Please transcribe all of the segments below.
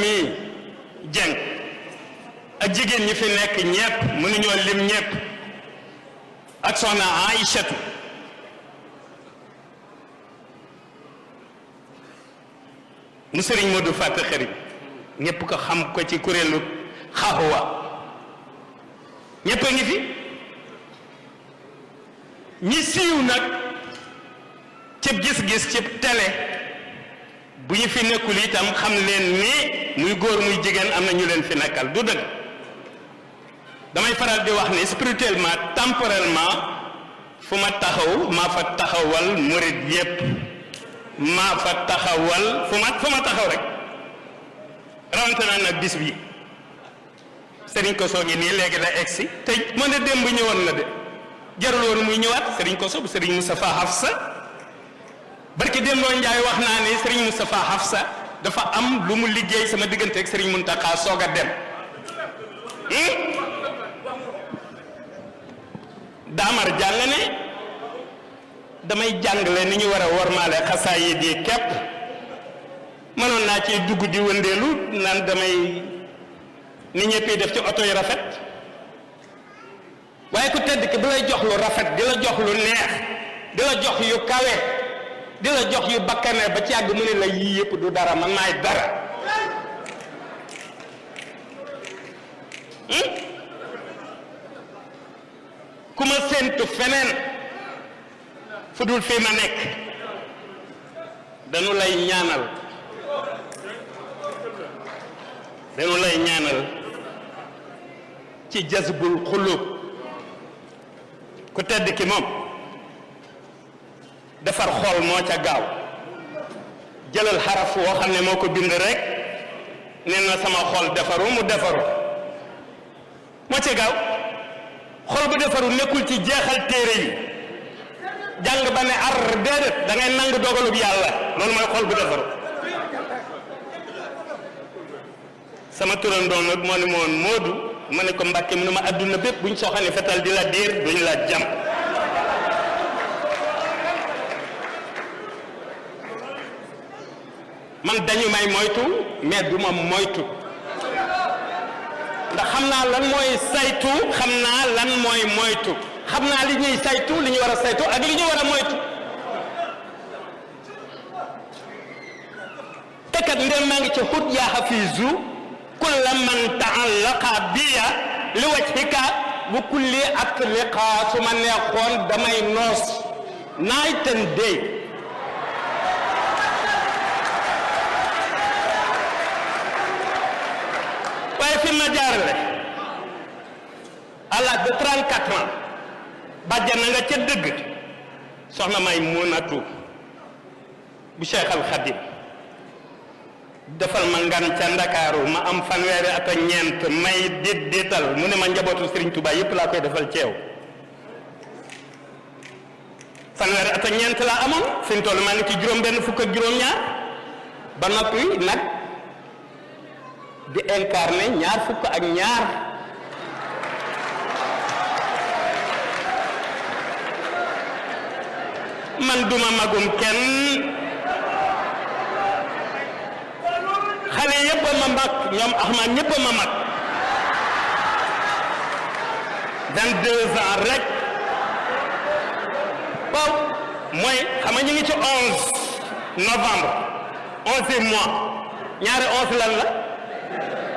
mi jeng ak jigéen ñi fi nekk ñépp mënuñoo lim ñépp ak soxna Aïchatu mu sëriñ Modou Fatou Xarit ñépp ko xam ko ci kuréelu xaxuwa ñépp a ngi fi ñi siiw nag cib gis-gis cib télé bu ñu fi nekkul itam xam leen ni muy góor muy jigéen am na ñu leen fi nekkal du dëgg damay faral di wax ni spirituellement temporellement fu ma taxaw maa fa taxawal murit yépp maa fa taxawal fu ma taxaw rek rawante naa nag bis bi sëriñ Koso ngi nii léegi la egsi te mën a démb ñëwoon na de jarul woon muy ñëwaat sëriñ Koso bu sëriñ Moustapha Hafsa barki démboo Njaay wax naa ni sëriñ Moustapha Hafsa dafa am lu mu liggéey sama diggante ak sëriñ Muntaxa soog a dem daamar jàng ne damay jàngale ni ñu war a wormaale xasaayid yi képp mënoon naa ci dugg di wëndeelu naan damay ni ñëpp def ci oto yu rafet waaye ku tedd ki du lay jox lu rafet di la jox lu neex di la jox yu kawe di la jox yu bakkane ba ci àgg mu ne la yii yëpp du dara man maay dara ku ma séentu feneen fu dul fii ma nekk dañu lay ñaanal ci jazbul xulub ku tedd ki moom defar xol moo ca gaaw jëlal xaraf woo xam ne moo ko bind rek nee na sama xol defaru mu defaru moo ca gaaw xol bu defaru nekkul ci jeexal téere yi jàng ba ne ar déedéet da ngay nangu dogalub yàlla loolu mooy xol bu defaru sama turandoo nag moo ne moon Moodu ma ne ko Mbàkke mu ne ma adduna bépp buñ soxane fetal di la diir duñ la jam man dañu may moytu mais du ma moytu ndax xam naa lan mooy saytu xam naa lan mooy moytu xam naa li ñuy saytu li ñu war a saytu ak li ñu war a moytu te kat ndem maa ngi ci xut yaa xafiisu kulla man taallaqa biya li wajhika bu kulli atliqa su ma neexoon damay noos night and day waaye fi ma jaarale à l'âge de 34 ans bàjjana nga ca dëgg soxna may munatu bu Cheikh Al Khadim defal ma ngan ca Ndakaaru ma am fanweeri at ak ñeent may dital mu ne ma njabootu Serigne Touba yépp laa koy defal ceew fanweeri at ak ñeent laa amoon fi mu toll maa ngi ci juróom-benn fukk ak juróom-ñaar ba noppi nag di incarné ñaar fukk ak ñaar man duma magum kenn xale yépp a ma mag ñoom Ahmad ñépp a ma mag 22 ans rek waaw mooy xam nga ñu ngi ci 11 novembre 11e mois ñaari 11 lan la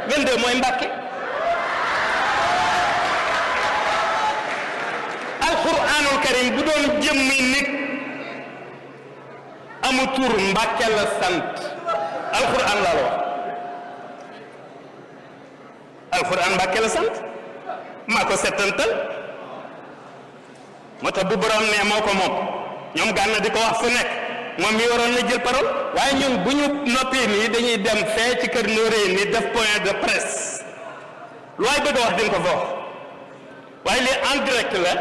22 mooy Mbàkke alquranul karim bu doon jëmmi nit amu tur Mbàkke la sant alquran laa la wax alquran Mbàkke la sant maa ko settantal moo tax bu borom ne moo ko moom ñoom gànna di ko wax fu nekk moom mi waroon na jël parole waaye ñun bu ñu noppee nii dañuy dem fee ci kër Nooré ni def point de presse lu waay bëgg a wax di nga ko fa wax waaye lii en direct la